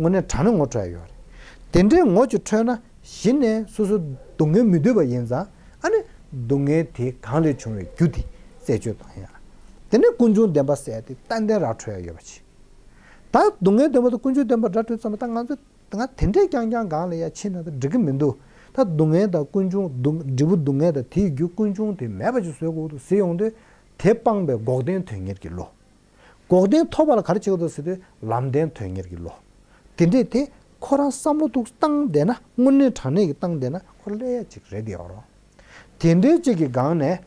བ། དངོས་གནས་དྲང་གནས་ངོ་འཕྲོད་ཡ་ཡོད་རེད། དེ་འདྲའི་ངོ་ཅིག་འཕྲོད་ན། གཞི་ནས་སོ་སོ་སྡུག་བསྔལ་མི་འདོད་པ་ཡིན་ཙང་། ཨ་ནི་སྡུག་བསྔལ་དེ་གང་ལས་བྱུང་བའི་རྒྱུ་དེ་རྩད་གཅོད་བཏང་ཡ། དེ་ནས་ཀུན་འབྱུང་བདེན་པ་ཟེར་ཏེ་ཏན་ཏན་ར་འཕྲོད་ཡ་ཡོད་པ་ཅིག་ད་སྡུག་བསྔལ་བདེན་པ་དང་ཀུན་འབྱུང་བདེན་པ་ར་འཕྲོད་ཙམ་པ། ད་ང་ཚོ་ད་ང་དེ་འདྲས་རྐྱང་རྐྱང་སྒང་ལ་ཡ་ཕྱིན་ན་ད་འགྲིག་གི་མི་འདུག་ད་སྡུག་བསྔལ་དང་ཀུན་འབྱུང་། སྡུག་འབྲས་བུ་སྡུག་བསྔལ་དང་དེའི་རྒྱུ་ཀུན་འབྱུང་དེ་མེད་པ་ཅིག་བཟོ་དགོས་འདུག་ཟེར་ཡོང་དུས། དེ་སྤངས་པའི་འགོག་བདེན་དོན་གཉེར་གྱི་བློ། འགོག་བདེན་ཐོབ་པ་ལ་ག་རེ་བྱེད་དགོས་འདུག་ཟེར་དུས་ལམ་བདེན་དོན་གཉེར་གྱི་བློ། དེ་འདྲས་དེ་ཁོ་རང་བསམ་བློ་འདུག་བཏང་བསྡད་ན། དངོས་གནས་དྲང་གནས་ཀྱི་བཏང་བསྡད་ན་ཁོ་སླེབས་ཡ་ཅིག་རེད་དེ་ཡོད་རེད། དེ་འདྲའི་ཅིག་གི་སྒང་ནས།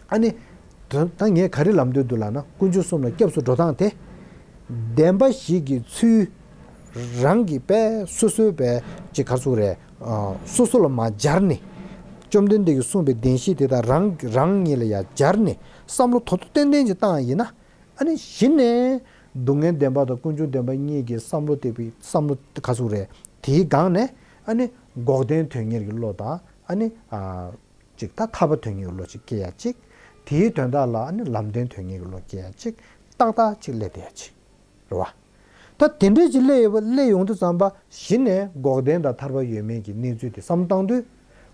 ཨ་ནི། ད་ད་ངས་ག་རེ་ལབ་འདོད་འདུག་ལབ་ན། དཀོན་མཆོག་གསུམ་ལ་སྐྱབས་སུ་འགྲོ་སྟངས་དེ། བདེན་པ་བཞི་གི་ཚུལ། རང་གི་དཔེ་སོ་སོའི་དཔེ་ཅིག་ག་ཚུགས་རེད། ཨ། སོ་སོ་ལ་མར་སྦྱར་ནས། བཅོམ་ལྡན་འདས་ཀྱིས་གསུངས་པའི་བདེན་བཞི་དེ་དག་རང་རང་ཉིད་ལ་ཡར་སྦྱར་ནས་བསམ་བློ་དོ་དོ་ཏན་ཏན་ཅིག་བཏང་ཡིན་ན། ཨ་ནི་གཞི་ནས་སྡུག་བསྔལ་བདེན་པ་དང་ཀུན་འབྱུང་བདེན་པ་གཉིས་ཀྱི་བསམ་བློ་དེ། བསམ་བློ་ག་ཚུགས་རེད། དེའི་སྒང་ནས་ཨ་ནི་འགོག་བདེན་དོན་གཉེར་གྱི་བློ་དང་། ཨ་ནི། ཨ། ཅིག་ད་ཐར་པ་དོན་གཉེར་གྱི་བློ་ཅིག་སྐྱེ་ཡ་ཅིག་དེའི་དོན་དག་ལ་ཨ་ནི་ལམ་བདེན་དོན་གཉེར་གྱི་བློ་སྐྱེ་ཡ་ཅིག་ཏག་ཏག་ཅིག་སླེབས་བསྡད་ཡ་ཅིག་རེད་བ། ད་དེ་འདྲས་ཅིག་སླེབས་ཡོང་དུས་ཙམ་པ། གཞི་ནས་འགོག་བདེན་དང་ཐར་པ་ཡོད་མེད་ཀྱི་གནས་ཚུལ་དེ་བསམ་བཏང་དུས།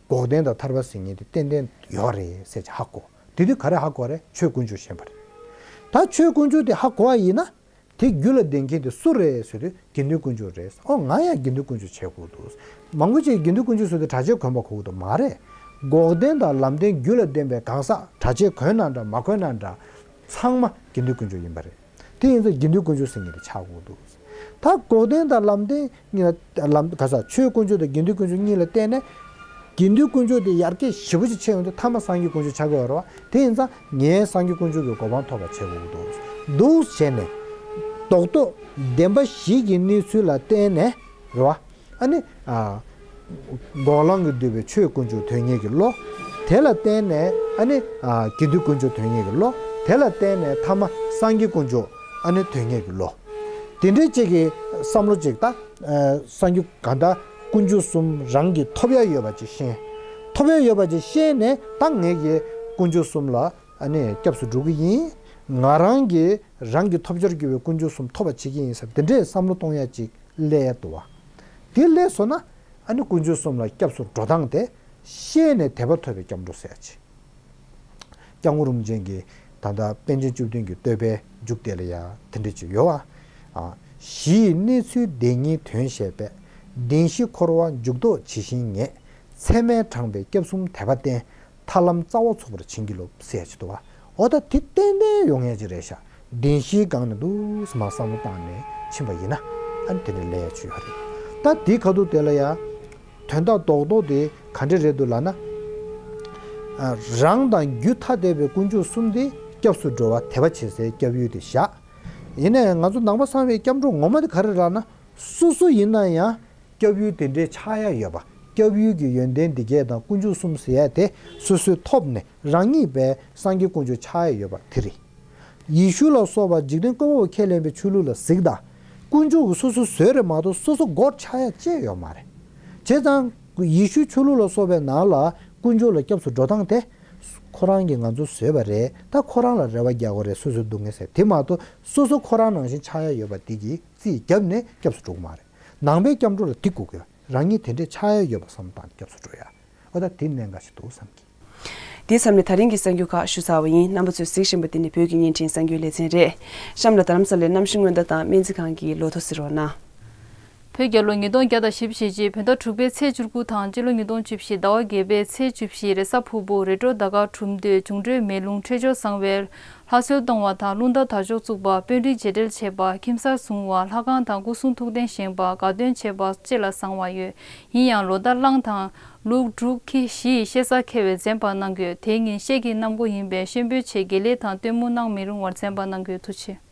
འགོག་བདེན་དང་ཐར་པ་ཟེར་མཁན་དེ་ཏན་ཏན་ཡོད་རེད་ཟེར་ཅིག་ཧ་གོ། དེ་དུས་ག་རེ་ཧ་གོ་རེད། ཆོས་དཀོན་མཆོག་ཤེས་པ་རེད། ད་ཆོས་དཀོན་མཆོག་དེ་ཧ་གོ་བ་ཡིན་ན། དེ་རྒྱུད་ལ་ལྡན་མཁན་དེ་སུ་རེད་ཟེར་དུས་དགེ་འདུན་དཀོན་མཆོག་རེད། ཨོ། ང་ཡང་དགེ་འདུན་དཀོན་མཆོག་བྱེད་དགོས་འདུག་མང་པོ་ཅིག་དགེ་འདུན་དཀོན་མཆོག་ཟེར་དུས་གྲྭ་ཆས་གོན་པ་གོ་གི་འདུག་མ་རེད། འགོག་བདེན་དང་ལམ་བདེན་རྒྱུད་ལ་ལྡན་པའི་གང་ཟག་གྲྭ་ཆས་གོན་ན་འདྲ་མ་གོན་ན་འདྲ། ཚང་མ་དགེ་འདུན་དཀོན་མཆོག་ཡིན་པ་རེད། དེ་ཡིན་ཙང་དགེ་འདུན་དཀོན་མཆོག་ཟེར་མཁན་དེ་ཆགས་དགོས་འདུག་ད་འགོག་བདེན་དང་ལམ་བདེན་གཉིས་ལ། ལམ་ག་ས། ཆོས་དཀོན་མཆོག་དང་དགེ་འདུན་དཀོན་མཆོག་གཉིས་ལ་བརྟེན་ནས། དགེ་འདུན་དཀོན་མཆོག་དེ་ཡར་རྒྱས་ཞེ་པོ་ཅིག་ཕྱིན་ཡོང་དུས་མཐའ་མ་སངས་རྒྱས་དཀོན་མཆོག་ཆགས་ཀྱི་ཡོད་རེད་བ། དེ་ཡིན་ཙང་ངས་སངས་རྒྱས་དཀོན་མཆོག་གི་གོ་འཕང་ཐོབ་པ་བྱེད་དགོས་འདུག་འདུག་བྱས་ནས། རྡོག་རྡོག་བདེན་པ་བཞི་གི་གནས་ཚུལ་ལ་བརྟེན་ནས་རེད་བ། ཨ་ནི། ཨ། འགོག་ལམ་གྱིས་བསྡུས་པའི་ཆོས་དཀོན་མཆོག་དོན་གཉེར་གྱི་བློ། དེ་ལ་བརྟེན་ནས་ཨ་ནི། ཨ། དགེ་འདུན་དཀོན་མཆོག་དོན་གཉེར་གྱི་བློ། དེ་ལ་བརྟེན་ནས་མཐའ་མ་སངས་རྒྱས་དཀོན་མཆོག་ཨ་ནི་དོན་གཉེར་གྱི་བློ། དེ་འདྲའི་ཅིག་གི་བསམ་བློ་ཅིག་ད། ཨ། སངས་རྒྱས་གང་ལྟར་དཀོན་མཆོག་གསུམ་རང་གིས་ཐོབ་ཡ་ཡོད་པ་ཅིག་ཤེས། ཐོབ་ཡ་ཡོད་པ་ཅིག་ཤེས་ནས། ད་ངས་ཀྱི་དཀོན་མཆོག་གསུམ་ལ་ཨ་ནི་སྐྱབས་སུ་འགྲོ་གི་ཡིན། ང་རང་གིས་རང་གི་ཐོབ་བྱར་གྱུར་པའི་དཀོན་མཆོག་གསུམ་ཐོབ་པ་བྱེད་ཀྱི་ཡིན་ཟེར། དེ་འདྲའི་བསམ་བློ་གཏོང་ཡ་ཅིག་སླེབས་ཡ་འདུག་བ། དེ་སླེབས་སོང་ན། ཨ་ནི་དཀོན་མཆོག་གསུམ་ལ་སྐྱབས་སུ་འགྲོ་སྟངས་དེ་ཤེས་ནས་དད་པ་ཐོབ་པའི་སྐྱབས་འགྲོ་ཟེར་ཡ་ཅིག་སྐྱབས་མགོན་རིན་པོ་ཆེ་གིས་ད་ལྟ་པཎ་ཆེན་བཅུ་བདུན་གྱི་བསྟོད་པའི་མཇུག་དེ་ལ་ཡ་དེ་འདྲ་ཅིག་ཡོད་བ། ཨ། གཞི་ཡི་གནས་ཚུལ་བདེན་གཉིས་དོན་བཤད་པས། བདེན་བཞི་འཁོར་བ་འཇུག་ལྡོག་ཇི་བཞིན་ངེས། ཚད་མས་དྲངས་པའི་སྐྱབས་གསུམ་དད་པ་བརྟན། ཐར་ལམ་རྩ་བ་ཚུགས་པར་བྱིན་གྱིས་རློབས་ཟེར་ཡ་ཅིག་འདུག་བ། འོ། ད་དེ་ཏན་ཏན་ཡོང་ཡ་ཅིག་རེད་ཤག་བདེན་བཞིའི་སྒང་ནས་འདུག་སེ་མར་བསམ་བློ་བཏང་ནས་ཕྱིན་པ་ཡིན་ན། ཨ་ནི་དེ་འདྲ་སླེབས་ཡ་ཅིག་ཡོད་རེད། ད་དེའི་ཁ་ཐུག་དེ་ལ་ཡ། དོན་དག་རྡོག་རྡོག་དེ་ག་འདྲ་རེད་འདུག་ལབ་ན། ཨ། རང་དང་རྒྱུད་ཐ་དད་པའི་དཀོན་མཆོག་གསུམ་དེ་སྐྱབས་སུ་འགྲོ་བ་དད་པ་བྱེད་སའི་སྐྱབས་ཡུལ་དེ་བཞག་ཡིན་ནའི་ང་ཚོ་ནང་པ་བཟང་པོའི་སྐྱབས་འགྲོ་ངོ་མ་དེ་ག་རེ་རེད་ལབ་ན། སོ་སོ་ཡིན་ན་ཡང་སྐྱབས་ཡུལ་དེ་འདྲའི་ཆགས་ཡ་ཡོད་པ། སྐྱབས་ཡུལ་གྱི་ཡོན་ཏན་འདི་གས་དང་དཀོན་མཆོག་གསུམ་ཟེར་ཡ་དེ་སོ་སོས་ཐོབ་ནས་རང་ཉིད་པའི་སངས་རྒྱས་དཀོན་མཆོག་ཆགས་ཡ་ཡོད་པ་དེ་རེད། ཡེ་ཤུ་ལ་སོགས་པ་འཇིག་རྟེན་བཀོད་པ་པོས་ཁས་ལེན་པའི་ཆོས་ལུགས་ལ་གཟིགས་དང་། དཀོན་མཆོག་གིས་སོ་སོ་བཟོས་རེད་མ་གཏོགས་སོ་སོ་སྒོར་ཆགས་ཡ་ཅི་ཡོད་མ་རེད། བྱས་ཙང་ཡེ་ཤུའི་ཆོས་ལུགས་ལ་སོགས་པའི་ནང་ལ་དཀོན་མཆོག་ལ་སྐྱབས་སུ་འགྲོ་སྟངས་དེ། ཁོ་རང་གིས་ང་ཚོ་བཟོས་པ་རེད། ད་ཁོ་རང་ལ་རེ་བ་རྒྱག་དགོས་རེད། སོ་སོའི་སྡུག་བསྔལ་སེལ། དེ་མ་གཏོགས་སོ་སོ་ཁོ་རང་ནང་བཞིན་ཆགས་ཡ་ཡོད་པ་དེ་གིས་རྩིས་བརྒྱབ་ནས་སྐྱབས་སུ་འགྲོ་གི་མ་རེད། ནང་པའི་སྐྱབས་འགྲོ་ལ་འདི་དགོས་ཀྱི། རང་ཉིད་དེ་འདྲའི་ཆགས་ཡ་ཡོད་པ་བསམ་བློ་བཏང་སྐྱབས་སུ་འགྲོ་ཡ། འོ་ད་དེ་གནད་འགག་ཞིག་འདུག་བསམ་གྱི། དེ་མཚམས་ནས་ད་རིང་གི་གསར་འགྱུར་ཁག་ཞུ་ཚར་བ་ཡིན། རྣམ་པ་ཚོས་གཟིགས་བཞིན་པ་འདི་ནི་བོད་ཀྱི་བརྙན་འཕྲིན་གསར་འགྱུར་ལེ་ཚན་རེད། གཤམ་ལ་རྡ་རམ་ས་ལའི་གནམ་གཤིས་སྔོན་བརྡ་དང་སྨན་རྩིས་ཁང་གི་ལོ་ཐོ་གཟིགས་རོགས་གནང་། བོད་རྒྱལ་ལོ་ཉིས་སྟོང་བརྒྱ་དང་བཞི་བཅུ་ཞེ་གཅིག་བོད་ཟླ་དྲུག་པའི་ཚེས་བཅུ་དགུ་དང་སྤྱི་ལོ་ཉིས་སྟོང་བཅུ་བཞི་ཟླ་བ་བརྒྱད་པའི་ཚེས་བཅུ་བཞི་རེས་གཟའ་ཕུར་བུ། རེས་འགྲོགས་ཟླ་སྐར་གྲུབ་དུས་འབྱུང་འཕྲོད་མེ་རླུང་འཕྲོད་སྦྱོར་བཟང་བས། ལྷ་གསོལ་གཏོང་བ་དང་རླུང་རྟ་དར་ལྕོག་བཙུགས་པ། དཔོན་རིགས་རྗེས་འབྲེལ་བྱེད་པ། ཁྱིམ་གསར་བཟུང་བ། ལྷ་ཁང་དང་སྐུ་གསུང་ཐུགས་རྟེན་བཞེངས་པ། དགའ་སྟོན་བྱེད་པ་བཅས་ལ་བཟང་བ་ཡོད། ཡིན་ཡང་ལོ་ཟླ་གླང་དང་ལུག་འབྲུག་ཁྱི་བཞི་ཡི་གཤེད་གསར་འཁེལ་བས་འཛེམ་པ་གནང་དགོས། དེ་ཉིན་གཤེད་ཀྱི་གནམ་སྒོ་ཡིན་པས་གཤོན་པོའི་ཆེད་དགེ་ལས་དང་སྟོན་མོ་གནང་མི་རུང་བར་འཛེམ་པ་གནང་དགོས། ཐུགས་རྗེ་ཆེ།